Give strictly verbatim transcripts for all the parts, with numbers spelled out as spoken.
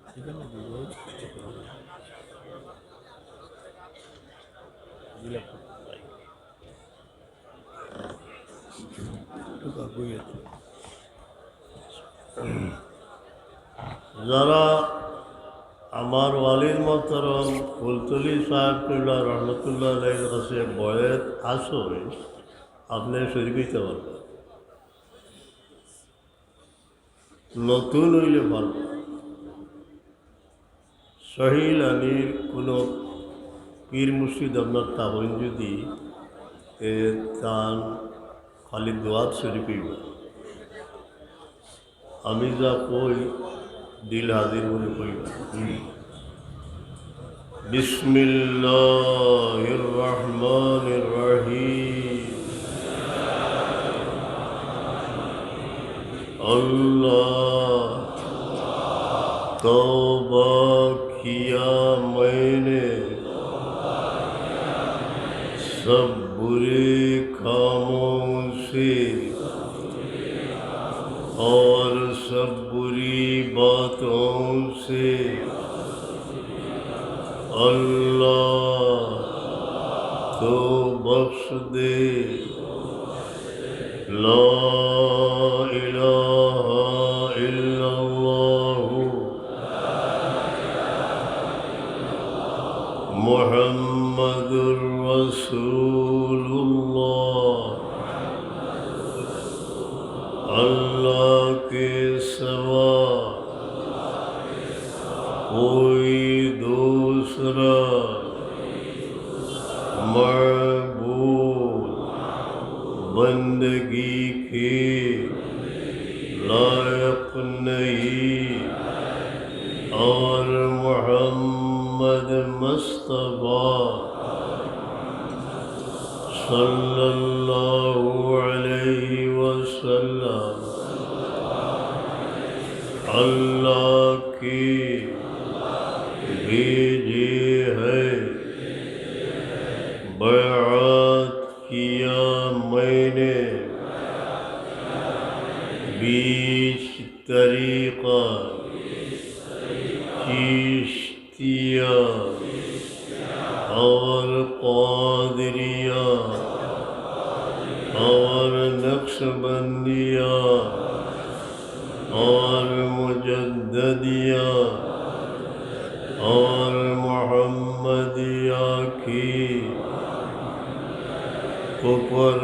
যারা আমার ওয়ালিদ মোহতরম ফুলতলি সাহেব কিবলা রহমতুল্লাহ আলাইহির কাছে বয়েত আছো, আপনি শরিক অইতে পারবা। নতুন অইলে পারবা। সহিল আলীর কোনো পীর মুর্শিদ আপনার তাবইন যদি এ তান খালি দোয়াত শরিক অইবা। আমি যা কই, দিল হাজির বলে কই। বিসমিল্লাহির রহমানির রহিম। আল্লাহ, তওবা কিয়া ময়নে সব বুরে কামো সে ঔর সব বুরি বাতো সে। আল্লাহ, তো বখশ দে। লা ইলাহা ইল্লাল্লাহু মুহাম্মাদুর রাসূলুল্লাহ। اللہ کے سوا کوئی دوسرا معبود بندگی کے لائق نہیں اور محمد مصطفیٰ صلی اللہ علیہ وسلم اللہ کے بھیجے ہیں۔ بیعت کیا میں نے بیچ طریقہ چشتیہ اور قادریہ اور نقشبندیہ اور مجددیہ اور محمدیہ کی اوپر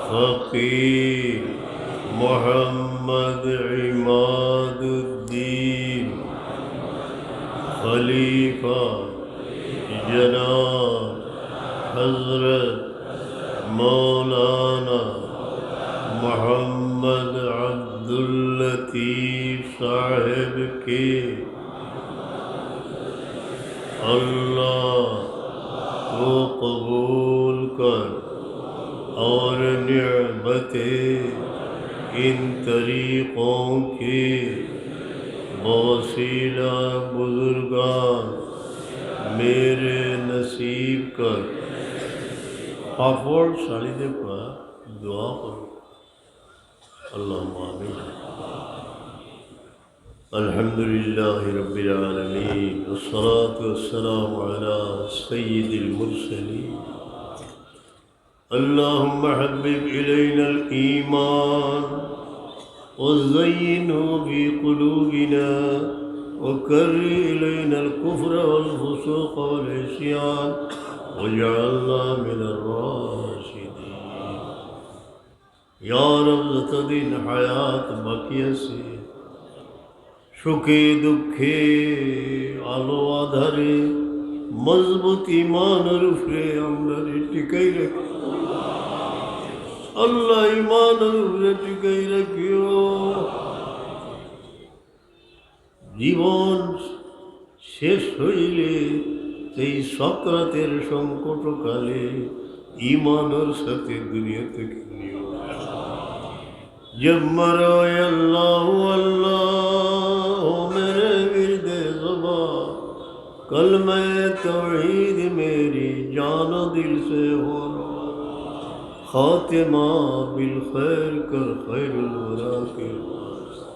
فقیر محمد عماد الدین خلیفہ جناب حضرت مولانا محمد عبداللطیف صاحب کے اللہ تو قبول کر اور نعمت ان طریقوں کے بوسیلہ بزرگان میرے نصیب کر۔ پاپڑ ساڑی دے پا دعا کرو۔ اللهم آمين۔ الحمد لله رب العالمين، والصلاة والسلام على سيد المرسلين۔ اللهم حبب إلينا الإيمان وزينه في قلوبنا وكره إلينا الكفر والفسوق والعصيان واجعلنا من الراشدين۔ ইয়া রব, যতদিন হায়াত বাকি আছে, সুখে দুঃখে, আলো আধারে মজবুত ইমানর উপরে আমরারে টিকাই রাখিও। আল্লাহ, ইমানর উপরে টিকাই রাখিও। জীবন শেষ হইলে এই সকরাতের সংকটকালে ইমানর সাথে দুনিয়া থেকে নিও। جب مرو اے اللہ، اللہ میرے ورد زباں، کلمہ توحید میری جان و دل سے ہو رہا۔ خاتمہ بالخیر کر خیر الورا کے واسطے۔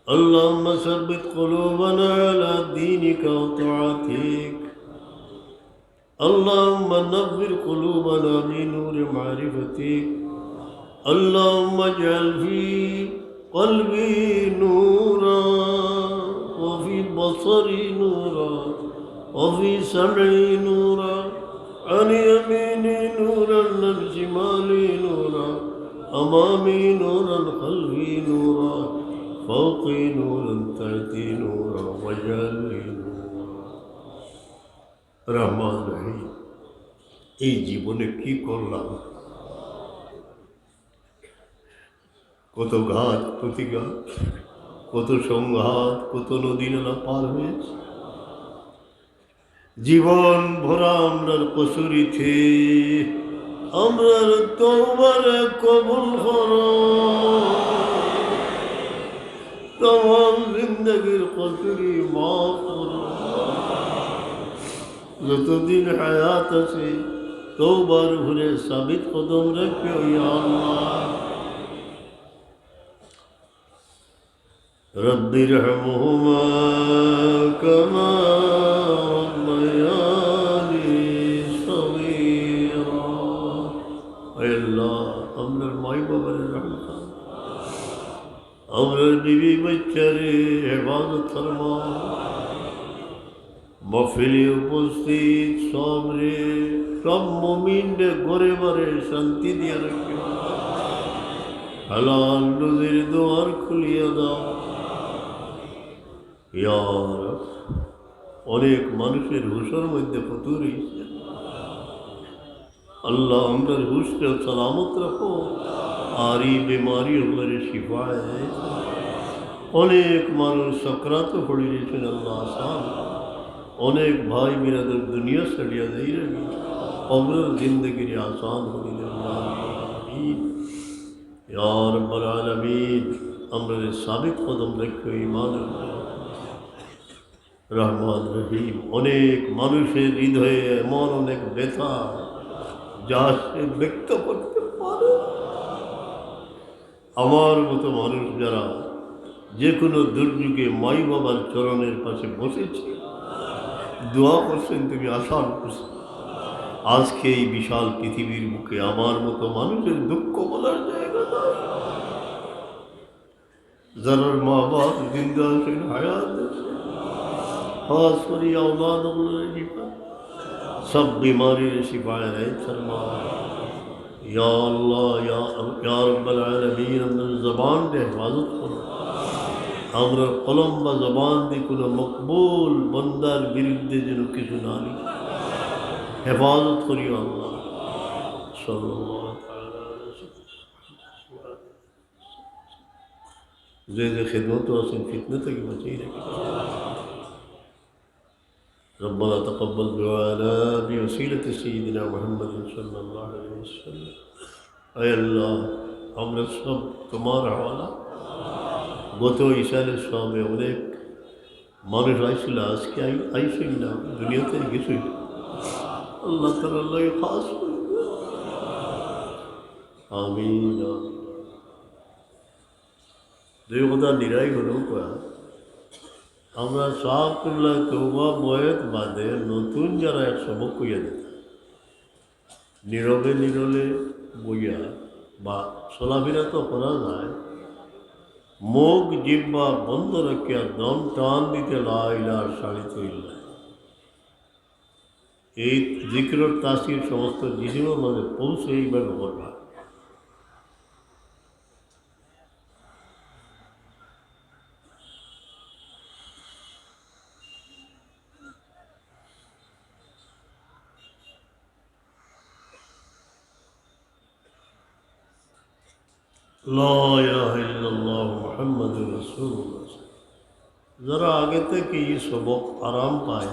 اللهم ثبت قلوبنا على دينك وطاعتك. اللهم نور قلوبنا بنور معرفتك. اللهم اجعل في قلبي نورا، وفي بصري نورا، وفي سمعي نورا، عن يميني نورا، عن شمالي نورا، أمامي نورا، خلفي نورا، فوقي نورا، تحتي نورا، واجعل لي نورا. রহমান রহিম, এই জীবনে কি করলাম? কত ঘাত প্রতিঘাত, কত সংঘাত, কত নদী নালা পার হয়েছি। জীবন ভরা আমরার কসুরিতে আমরার তওবারে কবুল করো। তামাম জিন্দেগির কসুরি মাফ করো। যতদিন হায়াত আছি, তওবার উপরে সাবিত কদম রাখিও, ইয়া আল্লাহ। رب ارحمهما كما ربياني صغيرا. আয় আল্লাহ, আমরার মাই বাবারে রহম করো। আমরার বিবি বাচ্চারে হেফাজত ফরমাও। মাহফিলে উপস্থিত সবরে, সব মুমিনরে ঘরে বারে শান্তি দিয়া রাখিও। হালাল রুজির দুয়ার খুলিয়া দাও। ইয়া রব, অনেক মানুষের হুশর মধ্যে ফতুর অইছে। আল্লাহ, আমরার হুশরে সালামত রাখো, আর এই বেমারি অকলরে শিফা দেও। অনেক মানুষ সকরাতো পড়ি রইছইন, আল্লাহ আসান। অনেক ভাই বিরাদর দুনিয়া ছাড়িয়া যাইরা, কবরর জিন্দেগিরে আসান করি দেও, আল্লাহ। আমিন। ইয়া রব্বাল আলামিন, আমরারে সাবিত কদম রাখিও, ইমানর উপরে। রহমান রহিম, অনেক মানুষের হৃদয়ে এমন অনেক ব্যথা যা সে ব্যক্ত করতে পারে না। আমার মতো মানুষ যারা যে কোনো দুর্যোগে মাই বাবার চরণের পাশে বসেছি, দোয়া করছেন, তুমি আসান করছো। আজকে এই বিশাল পৃথিবীর বুকে আমার মতো মানুষের দুঃখ বলার জায়গা নাই। যারার মা বাপ জিন্দা আছেন, হায়াত আছেন, খাস করি আওলাদ অকলরে শিফা, সব বিমারিরে শিফায়ে গায়েব ফরমাও। ইয়া আল্লাহ, ইয়া, ইয়া রব্বাল আলামিন, আমরার জবানরে হেফাজত করো। আমরার কলম বা জবান দি কোনো মকবুল বন্দার বিরুদ্ধে যেন কিছু না লিখি। হেফাজত করিও আল্লাহ। সাল্লাল্লাহু তাআলা আলা সাইয়্যিদিনা মুহাম্মাদ। যে যে খেদমতো আছেন, ফিতনা থেকে বাঁচিয়ে রাখি। ربنا تقبل دعاءنا بوسيلة سيدنا محمد صلى الله عليه وسلم. আয় আল্লাহ, আমরা সব তোমার হাওয়ালা। গত ইসালে সবে অনেক মানুষ আইছিল, আজকে আই-, আইছিল না, দুনিয়াতে গেছে। আল্লাহ তাআলা আল্লাহ খাস করে। আমিন, আমিন। দুই কথা নিরাই হলো কয়া, আমরা সাব কিবলায় তওবা বয়াত বাদে নতুন যারা এক সবক কইয়া দিতা, নীরবে নীরবে বইয়া বা চলাফেরা তো করা যায়, মুখ জিহ্বা বন্ধ রাখিয়া দম টান দিতে লা ইলাহা শারিকা ইল্লাল্লাহ। এই জিকিরর তাসির সমস্ত জিসিমর মাঝে পৌঁছে এইভাবে করবা। لا إله إلا الله محمد رسول الله। যারা আগে থেকে এই সবক আরাম পায়,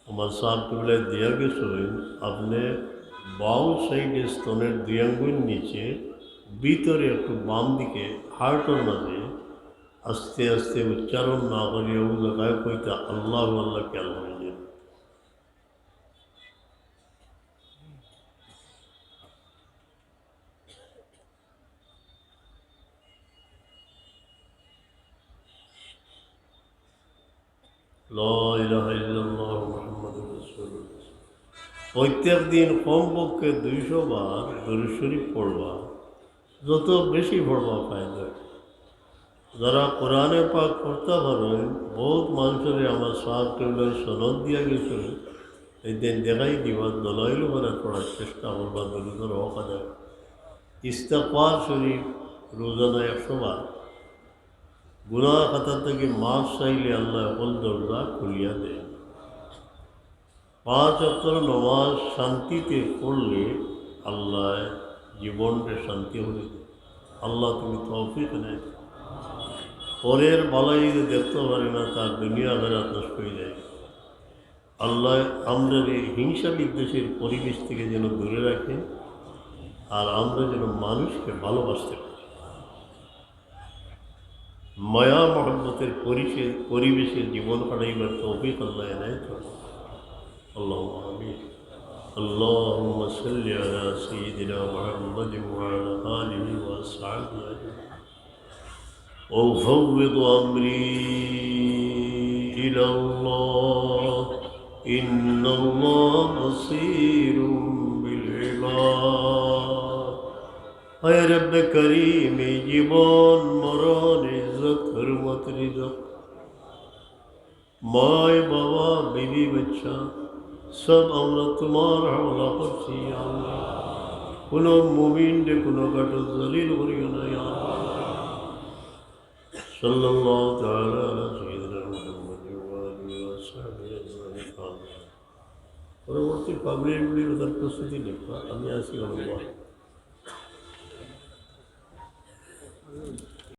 আমার সাব কিবলায় দিয়া গেছেন, আপনি বাউ সাইডে স্তনের দুই আঙ্গুল নিচে, ভিতরে একটু বাম দিকে, হার্টর মাঝে আস্তে আস্তে উচ্চারণ না করিয়া ও জায়গায় কইতা আল্লাহু আল্লাহ খেয়াল হয়ে যাবে। লা ইলাহা ইল্লাল্লাহু মুহাম্মাদুর রাসূলুল্লাহ। প্রত্যেক দিন কমপক্ষে দুইশো বার দুরূদ শরীফ পড়বা, যত বেশি পড়বা ফায়দা। যারা কোরআনে পাক পড়তা পারইন, বউত মানষরে আমার সাব কিবলায় সনদ দিয়া গেছইন, এই দিন দেখাই দিবা, দলাইল করার পড়ার চেষ্টা করবা, দুরূদর হক আদায়। ইস্তেগফার শরীফ রোজানা একশো বার। গুনাহ খাতা থাকি মাফ চাইলে আল্লায় হকল দরজা খুলিয়া দেইন। পাঁচ ওয়াক্তর নামাজ শান্তিতে পড়লে আল্লায় জীবনরে শান্তি করি দেইন। আল্লাহ, তুমি তৌফিক দেও। পরের ভালাই যে দেখতে পারে না, তার দুনিয়া আখেরাত নষ্ট অই যায়। আল্লায় আমরারে হিংসা বিদ্বেষের পরিবেশ থেকে যেন দূরে রাখেন, আর আমরা যেন মানুষকে ভালোবাসতে পারি। মায়া মহব্বতের পরিষে-, পরিবেশে জীবন কাটাইবার তৌফিক আল্লায় এনায়েত করুন। আল্লাহুম্মা আমিন। اللهم صل على سيدنا محمد وعلى آله وأصحابه أجمعين. وأفوض أمري إلى الله، إن الله بصير بالعباد. হে রব্বে করিম, এই জীবন, মরণ, ইজ্জত, হুরমত, রিজক, মায় বাবা, বিবি বাচ্চা, সব আমরা তোমার হাওলা করছি, ইয়া আল্লাহ। কোনো মুমিনরে কোনো ঘাটো জলিল করিও না, ইয়া আল্লাহ। সাল্লাল্লাহু তাআলা আলা সাইয়্যিদিনা মুহাম্মাদ ওয়া আলিহি ওয়া সাহবিহি আজমাইন। আমিন। পরবর্তী পাবলিক বিরোধের প্রস্তুতি নিবা, আমি আছি, আল্লাহ।